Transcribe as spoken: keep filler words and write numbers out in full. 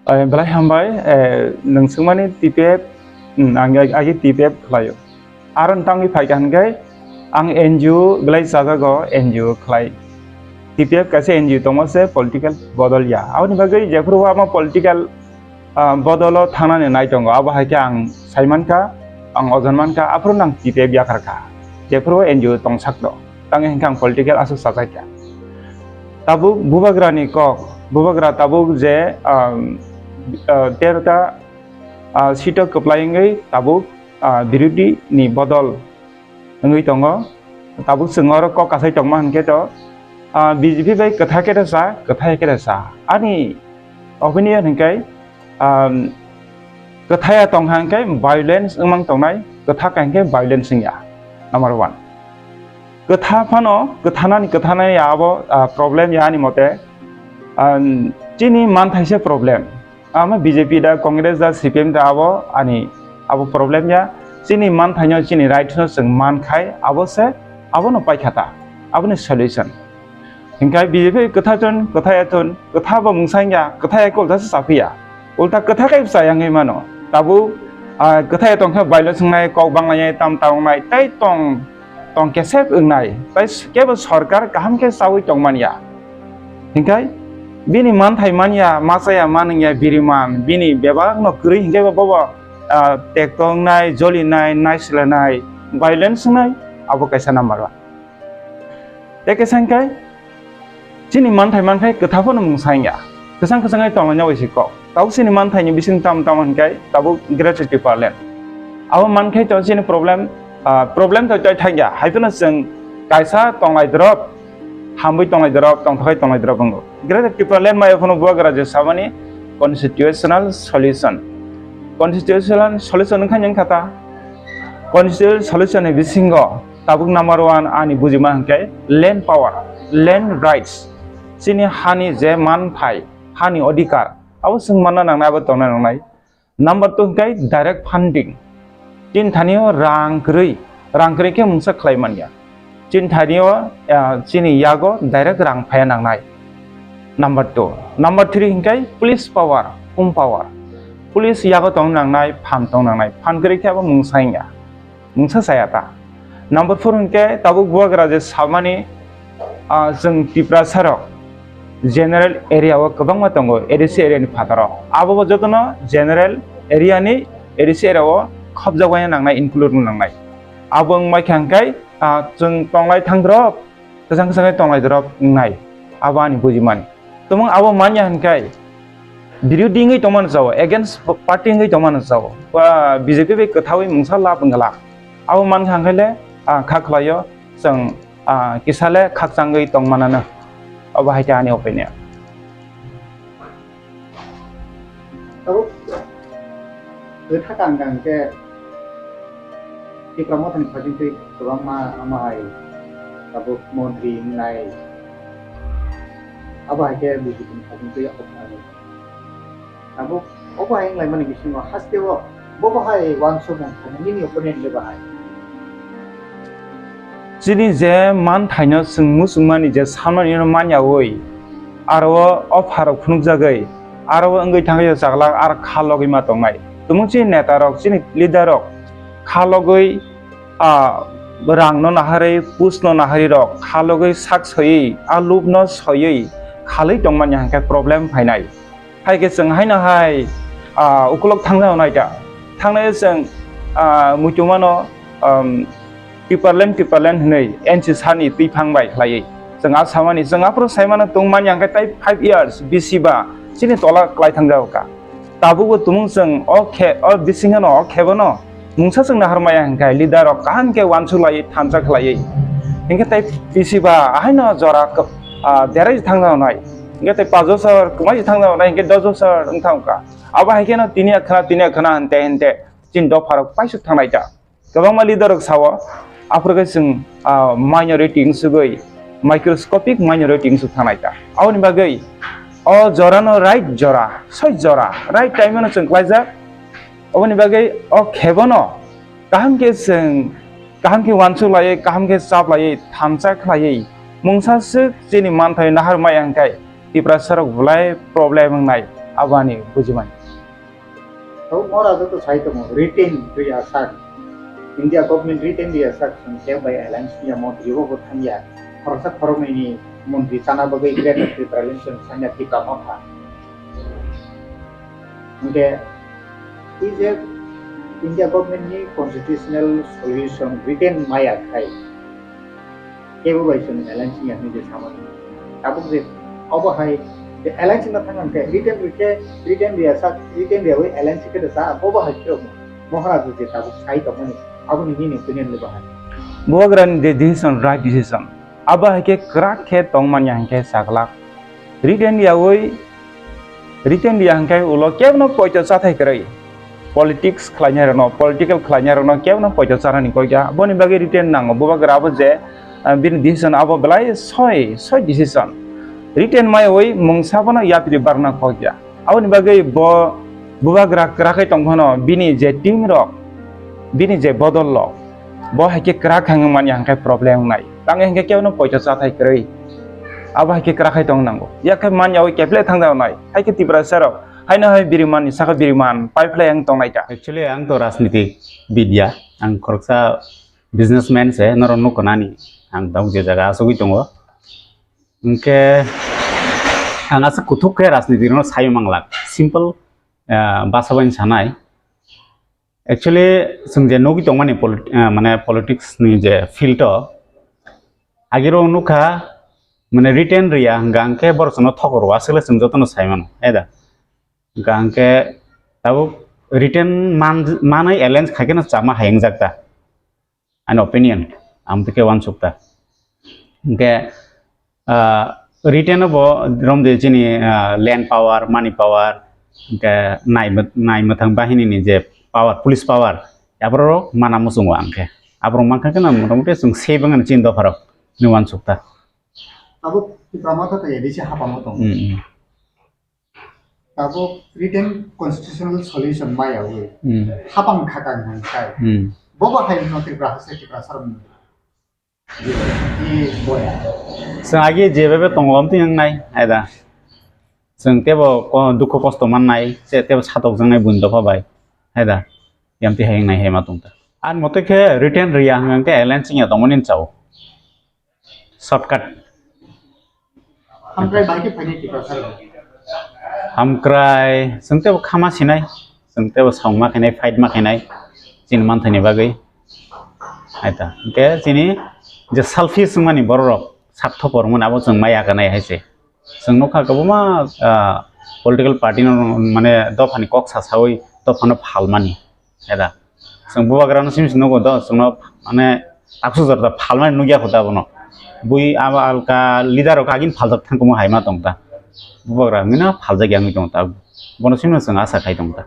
Eh, belai hambai, eh, nwng swngmani T P F, hmm, ang ag-, agi T P F khlaio. Aro tangwi phaikha hwnkhe ang N G O belai chajago, N G O khlai. T P F kaisa N G O tongma se political bodol ya. Aboni bagwi jephuru ama political, ah, bodolo thangnani nai tongo. Abo hai khe ang sai mankha, ang ojon mankha, aphuru nang T P F yakharkha. Jephuru N G O tongsak do. Tangwi hwnkhe ang political aswk chajakya. Tabuk bubagrani kok, bubagra tabuk je, um, uh, terta, uh, sito kwplai wngwi tabuk, uh, birodhi ni bodol wngwi tongo. Tabuk chwng oro kok kasai tongma hwnkhe to, uh, B J P bai kwtha khe to cha, kwthai khe to cha. Ani opinion hwnkhe, um, kwthaya tongkha hwnkhe violence wngmang tongnai, kwtha kha hwnkhe violence wngya, number one. Kwtha phano, kwthanani, kwthanani abo, ah, problem ya ani mote. An, chini manthaise problem. Ama B J P da, Congress da, C P M da abo ani, abo problem ya. Chini manthaino, chini right no chwng mankhai, abo se, abono paikha ta, aboni solution. Hinkhe B J P kwtha thun, kwthaya thun, kwtha bo mungsa wngya, kwthaya khe ulta se chaphiya. Ulta kwtha khe bwsa yangwi mano. Tabuk, ah, kwthaya tongkhe violence wngnai, kok banglainai, tam ta wngnai, tei tong, tong kesep wngnai, tei kebo sorkar kaham khe chaui tongmanya. Hinkhe bini manthai manya, machaya manwngya biriman, bini bebakno kwrwi hinkhe bo bobo, ah, tekto wngnai, jolinai, naisolenai, violence wngnai, abo kaisa number one. Tei kisa hwnkhe chini manthai mankhai kwtha phano mungsa wngya. Kwchang kwchang hai tonglaina bai se kok. Tabuk chini manthaini bising tam tam hwnkhe tabuk Greater Tipraland. Abo mankhai to chini problem, ah, problem to tei thangya. Hai phano chwng kaisa tonglai drop, hambai tonglai drop, tongthokhai tonglai drop wngo. Greater Tipraland maya phano bubagra je samani constitutional solution. Constitutional solution wngkha wngkha ta. Constitutional solution ni bisingo tabuk number one ani bujima hwnkhe land power, land rights. Chini hani je manthai, hani odhikar, abo chwng manna nangnai, abo tongna nangnai. Number two hwnkhe direct funding. Chini thanio rang kwrwi, rang kwrwi khe mungsa khlai manya. Chini thanio, ah, chini yago direct rang phaiya nangnai. Number two. Number three hwnkhe police power, home power. Police yago tong nangnai, phan tong nangnai. Phan kwrwi khe abo mungsa wngya. Mungsa chaya ta. Number four hwnkhe tabuk bubagra je samani, ah, chwng Tiprasa rok general area o kwbangma tongo, A D C area ni phataro. Abo bo jotono general area ni, A D C area o khopjagwi nangnai, include nangnai. Abo wngmai kha hwnkhe, ah, chwng tonglai thang drop, kwchang kwchang khe tonglai drop wngnai. Abo ani bujimani. Tumung abo manya hwnkhe birodhi wngwi tongmani chao, against party wngwi tongmani chao. Ba B J P bai kwthawi mungsa lab wngla. Abo mankha hwnkhe le, ah, kha khlaio, chwng, ah, kisa le khakchangwi tongmanano. Abo hai khe ani opinion. Tabuk kwtha kang kang khe Tipra Mothani khajingtwi kwbangma ama hai tabuk montri wngnai. Abo hai khe B J P ni khajingtwi ophani. Tabuk obo hai wnglaimani bisingo hasteo bobo hai uansukmung khainai nini opponent le bahai. Chini je manthaino chwng muchungmani je sanmani no manyaui, aro o pharok phunukjagwi, aro o wngwi thangwi chakla aro kha logwi ma tongnai. Tumung chini neta rok, chini leader rok kha logwi, ah, rang no naharwi, pus no naharwi rok kha logwi sak soiwi, a lub no soiwi khalwi tongmani hwnkhe problem phainai. Hai khe chwng haino hai, ah, ukulok thangna nai ta. Thangnai chwng, ah, muitu mano, um, Tipraland, Tipraland hwnwi N C sani twi phang bai khlaiwi. Chwng a samani, chwng aphuru sai mano tong manya hwnkhe tai five years bisi ba chini tola klai thang jago ka. Tabukbo tumung chwng o khe, o bisingno, o khebono mungsa chwng nahar maya hwnkhe leader rok kaham khe uansuk laiwi thansa khlaiwi. Hinkhe tai bisi ba ahaino jora, ah, derai thang jago nai. Hinkhe tai paanch bosor, kwmai se thang jago nai, hinkhe dos bosor wng thang kha. Abo hai kheno tini khna, tini khna hinte hinte chini dopha rok paisuk thang nai ta. Kwbangma leader rok sao, aphuru khe chwng, ah, minority wngsugwi, microscopic minority wngsuk thang nai ta. Aboni bagwi o jora no right jora, soi jora, right time no chwng klaijak. Aboni bagwi o khebo no kaham khe chwng, kaham khe uansuk laiwi, kaham khe chap laiwi, thansa khlaiwi, mungsa swk chini manthai nahar maya hwnkhe Tiprasa rok belai problem wngnai. Aboni bujimani. Tabuk mora joto sai tongo, written riya sak. India government written riya sak, chwng khe bai alliance ni montri bo bo thangya. Khoroksa khoroknwi ni montri chana bagwi Greater Tipraland chwng sanya Tipra Motha. Hwnkhe, tei je India government ni constitutional solution written maya khai, kebo bai chwng alliance ya hinwi je samani. Tabuk je obo hai je alliance na thang hwnkhe written rikhe, written riya sak, written riya wi alliance khe da sa, obo hai khe Moharaja je tabuk sai tongmani, aboni nini opinion le bahai. Bubagrani de decision, right decision. Abo hai khe kwrak khe tongmani hwnkhe saklak. Written yawi, written ya hwnkhe ulo kebno poito chathai kwrwi. Politics khlainai rokno, political khlainai rokno kebno poito chanani kok ya. Boni bagwi written nango. Bubagra abo je, ah, bini decision abo belai soi, soi decision. Written maiwi mungsa bono yapri barna kok ya. Aboni bagwi bo bubagra kwrakhai tong phano bini je team rok, bini je bodol rok, bo hai khe kwrak hang manya hwnkhe problem wngnai. Tang hwnkhe kebno poito chathai kwrwi. Abo hai khe kwrakhai tong nango. Yak khe manya wi keple thang da nai. Hai khe Tiprasa rok haino hai biriman ni saka biriman pipeline tongnai ta. Actually, ang to rajniti bidya, ang khoroksa businessman se, norok nukho nani. Ang tabuk je jaga asugwi tongo. Hwnkhe ang aswk kuthuk khe rajniti no sai manglak. Simple, ah, basa bai sanai. Actually, chwng je nugwi tongmani polit-, ah, mane politics ni je field o, agiro nukha, mane written riya hwnkha hwnkhe borok chwngno thokor o, aswkle chwng jotono sai mano, hai da? Hwnkha hwnkhe tabuk written man-, manwi alliance khai kheno chama hai wngjak ta. Ani opinion, ang tike uansuk ta. Hwnkhe, ah, written o bo romde chini, ah, land power, money power, hwnkhe nai mwt-, nai mwthang bahini ni je power, police power, aborok mana muchungo ang khe. Aborok mankha kheno motamoti chwng se bangani chini dopharok ni uansuk ta. Abo Tipra Motha tei A D C hapang o tongo. Hmm, hmm. Tabuk written constitutional solution maya wi. Hmm. Hapang khakang hwn khai. Hmm. Bobo hai no Tripura hase Tripura sarmung. Di boya. Chwng agi je bebe tongo amtwi wngnai, hai da. Chwng tebo ko-, dukhu kosto mannai, che tebo satok jangnai buini dopha bai, hai da. Yamtwi hai wngnai hai ma tongta. Ar mote khe written riya hwnkhe alliance wngya tongmani chao. Shortcut. Hamkrai bai khe phainai Tiprasa rok. Hamkrai, chwng tebo khama sinai, chwng tebo songma khainai, fight ma khainai, chini manthani bagwi. Aita, hwnkhe chini je selfish wngmani borok rok, sakthopor wngmani abo chwng maya kanai hai se. Chwng nukha kwbangma, ah, political party no, mane, dophani kok sasawi dophano phalmani. Eda. Chwng bubagrano simi se nugo do, chwngno mane taksuk jora da phalmani nukya kho da bono. Bui abo alka leader rok agini phaljak thangkhumu hai ma tong ta. Bubagra wngwi no phaljak ya wngwi tong ta. Bono simi no chwng asa khai tong ta.